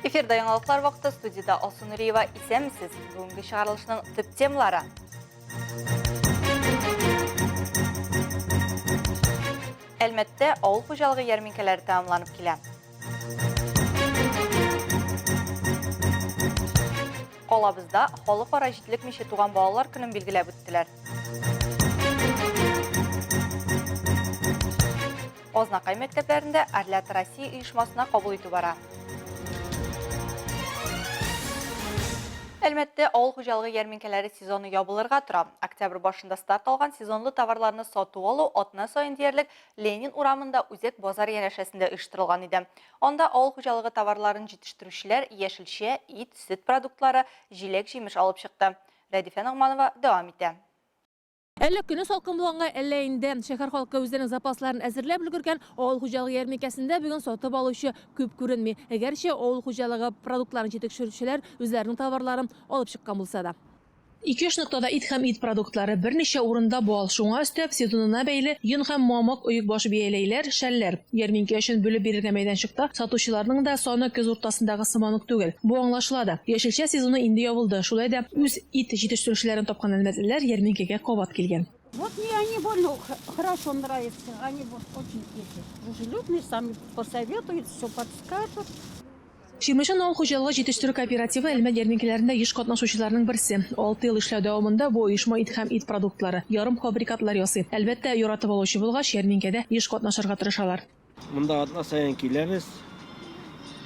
Эфирда яңалыклар вакыты студиядә Алсу Нуриева. Исәнмесез. Бүгенге чыгарылышның төп темалары. Әлмәттә авыл хуҗалыгы ярминкәләре тәмамланып килә. Калабызда халыкара җитлекмичә туган балалар көнен билгеләп үттеләр. Азнакай мәктәпләрендә Орлята России оешмасына кабул итү бара. Әлмәттә авыл хуҗалыгы ярминкәләре сезоны ябылырга тора. Октябрь башында старт алган сезонлы товарларны сату-алу атна саен диярлек Ленин урамында үзәк базар янәшәсендә оештырылган иде. Анда авыл хуҗалыгы товарларын җитештерүчеләр яшелчә, ит, сөт продуктлары, җиләк-җимеш алып чыкты. Рәдифә Ногманова дәвам итә. Әллә көне салкын булганга, әллә инде шәһәр халкы үзләренең запасларын әзерләп өлгергән, авыл хуҗалыгы ярминкәсендә бүген сатып алучы күп күренми. Гәрчә авыл хуҗалыгы продуктларын җитештерүчеләр үзләренең товарларын алып чыккан булса да. Ике-өч ноктада ит һәм ит продуктлары, берничә урында бал, шуңа өстәп, сезонына бәйле йон һәм мамык оекбаш-бияләйләр, шәлләр. Ярминкә өчен бүлеп бирелгән мәйданчыкта сатучыларның да саны көз уртасындагы сыман ук түгел. Бу аңлашыла да. Яшелчә сезоны инде ябылды, шулай да үз ит җитештерүчеләрен тапкан әлмәтлеләр ярминкәгә кабат килгән. Вот мне они больно хорошо нравятся, они вот очень эти дружелюбные, сами посоветуют, все подскажут. Чирмешән авыл хуҗалыгы җитештерү кооперативы Әлмәт ярминкәләрендә еш катнашучыларның берсе. Алты ел эшләү дәвамында бу оешма ит һәм ит продуктлары, ярымфабрикатлар ясый. Әлбәттә, яратып алучы булгач, ярминкәдә еш катнашырга тырышалар. Монда атна саен киләбез.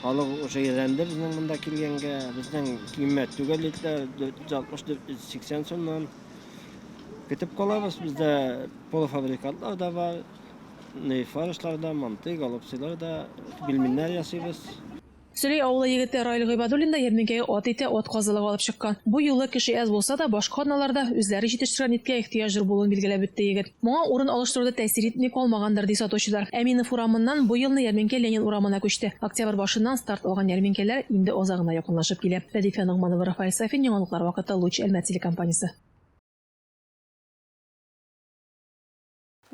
Халык уже өйрәнде безнең монда килгәнгә. Безнең кыйммәт түгел итләр, 460-480 сумнан. Көтеп калабыз. Бездә полуфабрикатлар да бар. Фаршлар да, манты, голубцылар да, пельменнәр ясыйбыз. Сөләй авылы егете Раил Гыйбадуллин да ярминкәгә ат ите, ат казылыгы алып чыккан. Бу юлы кеше әз булса да, башка атналарда үзләре җитештергән иткә ихтыяҗ зур булуын билгеләп үтте егет. Моңа урын алыштыру да тәэсир итми калмагандыр, ди сатучылар. Әминов урамыннан бу елны ярминкә Ленин урамына күчте. Октябрь башыннан старт алган ярминкәләр инде азагына якынлашып килә. Рәдифә Ногманова, Рафаэль Сафин, Яңалыклар вакыты, Луч, Әлмәт телекомпаниясе.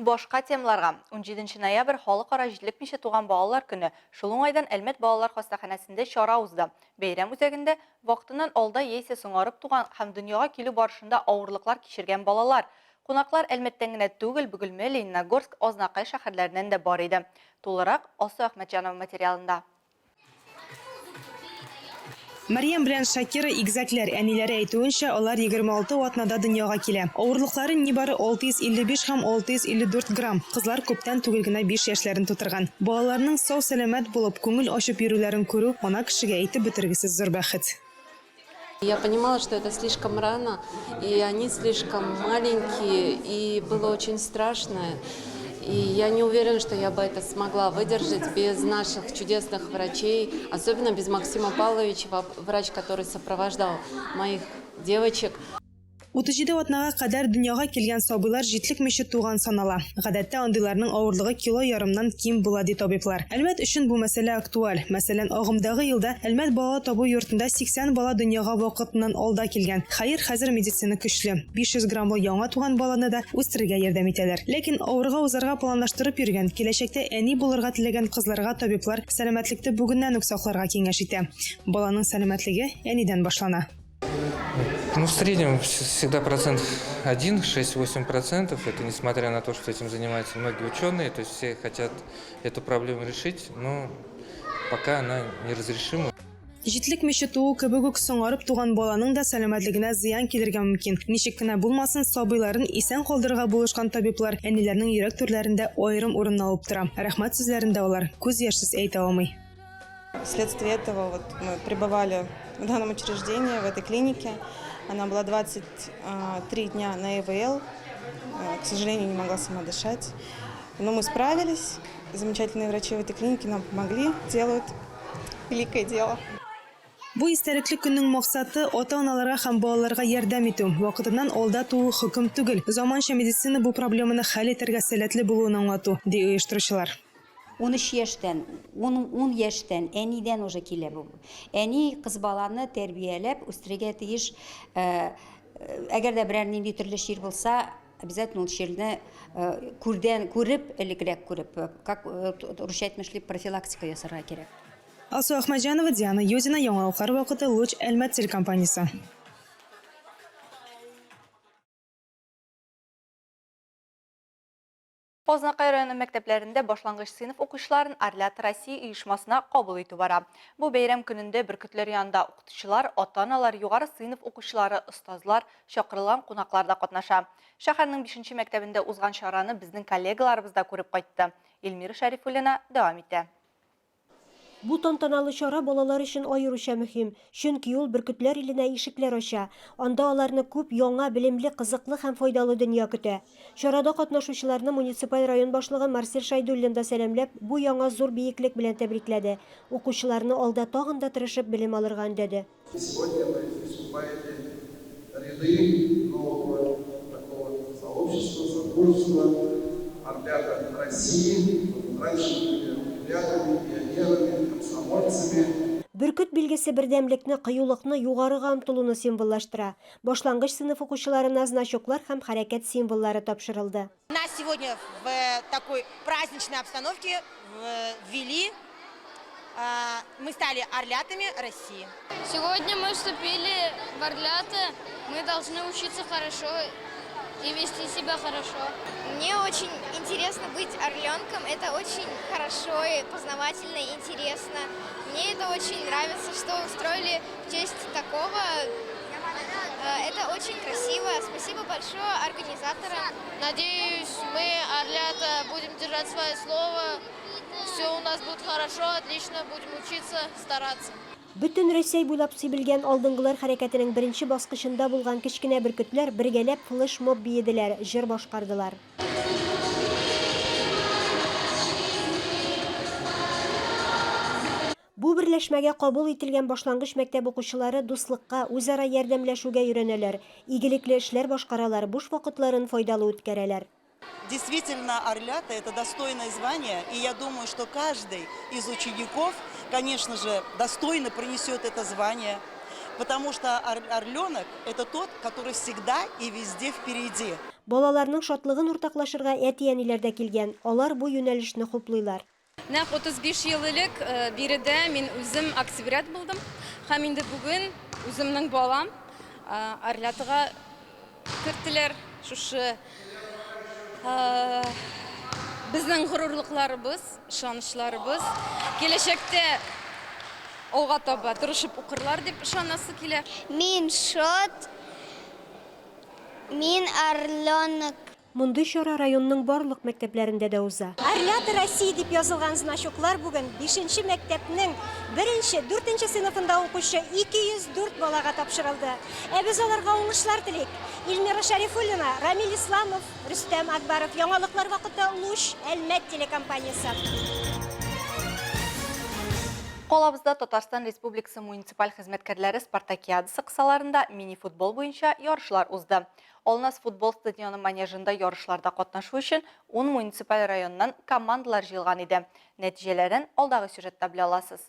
Башка темаларга. Унҗиденче ноябрь, Халыкара җитлекмичә туган балалар көне. Шул уңайдан Әлмәт балалар хастаханәсендә чара узды. Бәйрәм үзәгендә, вакытыннан алда яисә соңарып туган һәм дөньяга килү барышында авырлыклар кичергән балалар. Кунаклар Әлмәттән генә түгел, Бөгелмә, Лениногорск, Азнакай шәһәрләреннән дә бар иде. Тулырак, Алсу Әхмәтҗанова материалында. Мәрьям белән Шакира игезәкләр. Әниләре әйтүенчә, алар 26 атнада дөньяга килә. Авырлыклары нибары 655 һәм 654 грамм. Кызлар күптән түгел генә биш яшьләрен тутырган. Балаларының сау-сәламәт булып, күңел ачып йөрүләрен күрү, ана кешегә әйтеп бетергесез зур бәхет. Я понимала, что это слишком рано, и они слишком маленькие, и было очень страшно. И я не уверена, что я бы это смогла выдержать без наших чудесных врачей, особенно без Максима Павловича, врач, который сопровождал моих девочек. 37 атнага кадәр дөньяга килгән сабыйлар җитлекмичә туган санала. Гадәттә, андыйларның авырлыгы кило ярымнан ким була, ди табиблар. Әлмәт өчен бу мәсьәлә актуаль. Мәсәлән, агымдагы елда Әлмәт бала табу йортында 80 бала дөньяга вакытыннан алда килгән. Хәер, хәзер медицина көчле. 500 граммлы яңа туган баланы да үстерергә ярдәм итәләр. Ләкин авырга узарга планлаштырып йөргән, киләчәктә әни булырга теләгән кызларга табиблар сәламәтлекте бүгеннән үк сакларга киңәш итә. Баланың сәламәтлеге әнидән башлана. Ну, в среднем всегда процент 1, 6-8 процентов. Это несмотря на то, что этим занимаются многие ученые, то есть все хотят эту проблему решить, но пока она неразрешима. Җитлекмичә туу кебек үк соңарып туган баланың да сәламәтлегенә зыян килергә мөмкин. Ничек кенә булмасын, сабыйларын исән калдырырга булышкан табиблар әниләрнең йөрәк түрләрендә аерым урын алып тора. Рәхмәт сүзләрен дә алар күз яшьсез әйтә алмый. Вследствие этого вот мы пребывали в данном учреждении, в этой клинике. Она была 23 дня на ИВЛ. К сожалению, не могла сама дышать. Но мы справились. Замечательные врачи в этой клинике нам помогли, делают великое дело. Бу истәлекле көннең максаты, ата-аналарга һәм балаларга ярдәм итү. Вакытыннан алда туу хөкем түгел. Заманча медицина бу проблеманы хәл итәргә сәләтле булуын аңлату, ди оештыручылар. 13 яшьтән, ун, ун яшьтән әнидән уже килә бу. Әни кыз баланы тәрбияләп үстерергә тиеш. Э, әгәр дә берәр нинди төрле чир булса, обязательно ул чирне э, күрдән күреп, элегрәк күреп, э, как русча әйтмешли, профилактика ясарга кирәк. Алсу Әхмәтҗанова, Диана Юдина, Яңалыклар вакыты, Луч, Әлмәт телекомпаниясе. Азнакай районы мәктәпләрендә башлангыч сыйныф укучыларын Орлята России оешмасына кабул итү бара. Бу бәйрәм көнендә бөркетләр янында укытучылар, ата-аналар, югары сыйныф укучылары, остазлар, чакырылган кунаклар да катнаша. Шәһәрнең бишенче мәктәбендә узган чараны безнең коллегаларыбыз да күреп кайтты. Эльмира Шәрифуллина дәвам итә. Бу тантаналы чара балалар өчен аеруча мөһим, чөнки ул бөркетләр иленә ишекләр ача, анда аларны күп яңа, белемле, кызыклы һәм файдалы дөнья көтә. Чарада катнашучыларны муниципаль район башлыгы Марсель Шәйдуллин да сәламләп, бу яңа зур биеклек белән тәбрикләде, укучыларны алда тагын да тырышып белем алырга өндәде. Сегодня вы вступаете в ряды нового такого сообщества, содружества Орлята России. Раньше были орлятами, пионерами, комсомольцами. Бөркет билгесе бердәмлекне, кыюлыкны, югарыга омтылуны символлаштыра. Башлангыч сыйныф укучыларына значоклар һәм хәрәкәт символлары тапшырылды. Нас сегодня в такой праздничной обстановке ввели, мы стали орлятами России. Сегодня мы вступили в орлята, мы должны учиться хорошо и вести себя хорошо. Мне очень интересно быть орленком, это очень хорошо и познавательно и интересно. Мне это очень нравится, что устроили в честь такого. Это очень красиво. Спасибо большое организаторам. Надеюсь, мы, орлята, будем держать свое слово. Все у нас будет хорошо, отлично, будем учиться, стараться. Бөтен Рәсәй буйлап сибелгән Алдынгылар хәрәкәтенең беренче баскычында булган кечкенә бөркетләр бергәләп флеш-моб биеделәр, җыр башкардылар. Бу берләшмәгә кабул ителгән башлангыч мәктәп укучылары дуслыкка, үзара ярдәмләшүгә өйрәнәләр, игелекле эшләр башкаралар, буш вакытларын файдалы үткәрәләр. Действительно, Орлята – это достойное звание, и я думаю, что каждый из учеников, конечно же, достойно принесет это звание, потому что орленок – это тот, который всегда и везде впереди. Балаларның шатлыгын уртаклашырга әти-әниләр дә килгән, алар бу юнәлешне хуплыйлар. Нәкъ 35 ел элек биредә мин үзем октябрят булдым һәм инде бүген үземнең балам Орлятага керттеләр. Шушы безнең горурлыкларыбыз, ышанычларыбыз. Киләчәктә алга таба тырышып укырлар дип ышанасы килә. Мин шат, мин орленок. Мондый чара районның барлык мәктәпләрендә дә уза. Орлята России дип язылган значоклар бүген бишенче мәктәпнең беренче, дүртенче сыйныфында укучы 204 балага тапшырылды. Ә без аларга уңышлар телик. Эльмира Шәрифуллина, Рамил Исламов, Рөстәм Акбаров. Яңалыклар вакыты Луч, Әлмәт телекомпаниясе. Калабызда Татарстан Республикасы муниципаль хезмәткәрләре спартакиадасы кысаларында мини-футбол буенча ярышлар узды. Алнас футбол стадионы манежында ярышларда катнашу өчен ун муниципаль районнан командалар җыелган иде. Нәтиҗәләрен алдагы сюжетта белә аласыз.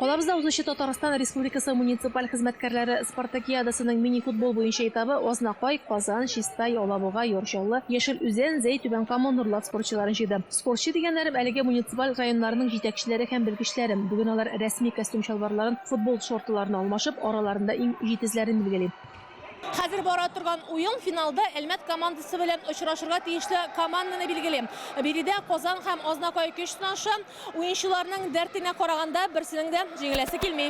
Калабызда узучы Татарстан Республикасы муниципаль хезмәткәрләре спартакиадасының мини-футбол буенча этабы Азнакай, Казан, Чистай, Алабуга, Яр Чаллы, Яшел Үзән, Зәй, Түбән Кама, Нурлат спортчыларын җыйды. Спортчы дигәннәрем әлеге муниципаль районнарның җитәкчеләре һәм белгечләре. Бүген алар рәсми костюм-чалбарларын футбол шортыларына алмашып, араларында иң җитезләрен билгели. Хәзер бара торган уен финалда Әлмәт командасы белән очрашырга тиешле команданы билгели. Биредә Казан һәм Азнакай көч сынаша. Уенчыларның дәртенә караганда, берсенең дә җиңеләсе килми.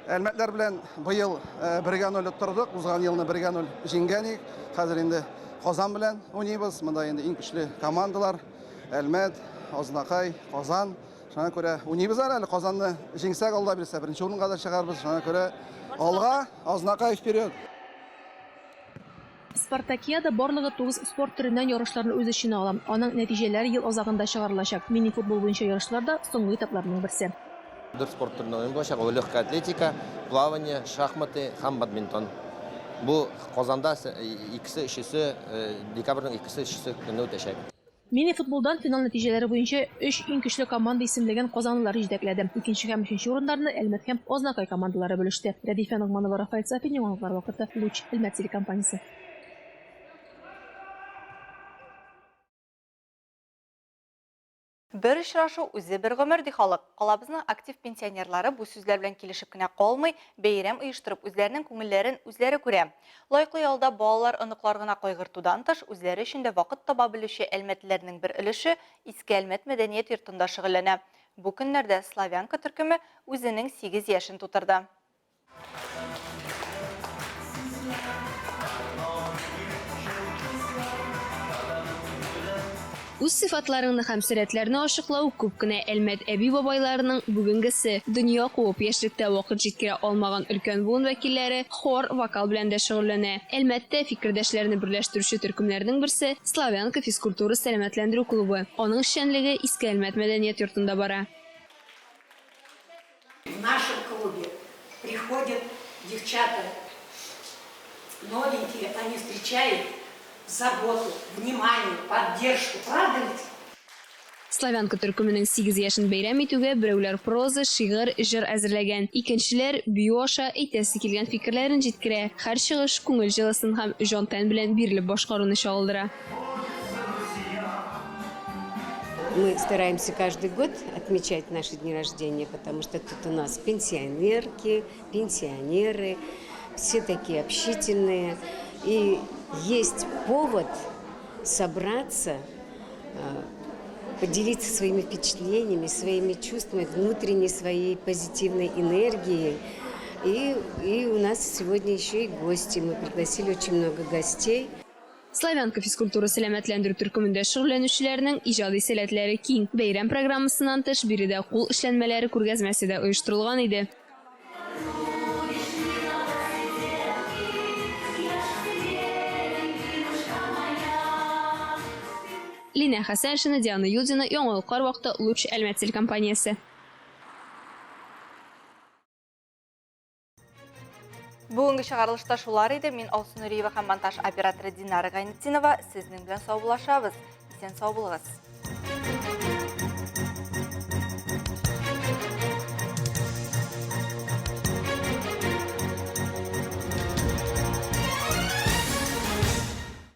Әлмәтләр белән быел бергә ноль оттырдык. Узган елны бергә ноль җиңгән идек. Хәзер инде Казан белән уйныйбыз. Монда инде иң көчле командалар Әлмәт, Азнакай, Казан. Шуңа күрә уйныйбыз әле, Казанны җиңсәк, Алла бирсә, беренче урынга да чыгарбыз. Шуңа күрә алга, Азнакай вперед! Спартакиада барлыгы 9 спорт төреннән ярышларны үз эченә ала. Аның нәтиҗәләре ел азагында чыгарылачак. Мини-футбол буенча ярышлар да соңгы этапларның берсе. Дүрт спорт төреннән уен булачак. Ул легкая атлетика, плавание, шахматы һәм бадминтон. Бу Казанда икесе, өчесе, декабрьнең икесе, өчесе көнне үтәчәк. Мини-футболдан финал нәтиҗәләре буенча өч иң көчле команда исемлеген казанлылар җитәкләде. Икенче һәм өченче урыннарны Әлмәт һәм Азнакай командалары бүлеште. Рәдифә Ногманова, Рафаэль Сафин, Яңалыклар вакыты, Луч, Әлмәт телекомпаниясе. Бер очрашу үзе бер гомер, ди халык. Калабызның актив пенсионерлары бу сүзләр белән килешеп кенә калмый, бәйрәм оештырып, үзләренең күңелләрен үзләре күрә. Лаеклы ялда балалар, оныклар гына кайгыртудан тыш, үзләре өчен дә вакыт таба белүче әлмәтлеләрнең бер өлеше Иске Әлмәт мәдәният йортында шөгыльләнә. Бу көннәрдә Славянка төркеме үзенең сигез яшен тутырды. Үз сыйфатларыңны һәм сәләтләрне ачыклау күп кенә Әлмәт әби-бабайларының бүгенгесе. Дөнья куып, яшьлектә вакыт җиткерә алмаган өлкән буын вәкилләре хор, вокал белән дә шөгыльләнә. Әлмәттә фикердәшләрне берләштерүче төркемнәрнең берсе, Славянка физкультура-сәламәтләндерү клубы. Аның эшчәнлеге Иске Әлмәт мәдәният йортында бара. В нашем клубе приходят девчата новенькие, они встречают заботу, внимание, поддержку. Правда ведь? Славянка төркеменең сигез яшен бәйрәм итүгә берәүләр проза, шигырь, җыр әзерләгән, икенчеләр бию аша әйтәсе килгән фикерләрен җиткерә. Һәр чыгыш күңел җылысын һәм җан-тән белән бирелеп башкаруны чагылдыра. Мы стараемся каждый год отмечать наши дни рождения, потому что тут у нас пенсионерки, пенсионеры, все такие общительные. И есть повод собраться, поделиться своими впечатлениями, своими чувствами, внутренней своей позитивной энергией. И, и у нас сегодня еще и гости. Мы пригласили очень много гостей. Славянка физкультура-сәламәтләндерү төркемендә шөгыльләнүчеләрнең иҗади сәләтләре киң. Бәйрәм программасыннан тыш, биредә кул эшләнмәләре күргәзмәсе дә оештырылган иде. Линә Хәсәншина, Диана Юдина, Яңалыклар вакыты, Луч Әлмәт телекомпаниясе. Бүгенге чыгарылышта шулар иде. Мин Алсу Нуриева һәм монтаж операторы Динара Гайнетдинова сезнең белән саубуллашабыз. Исән сау булыгыз.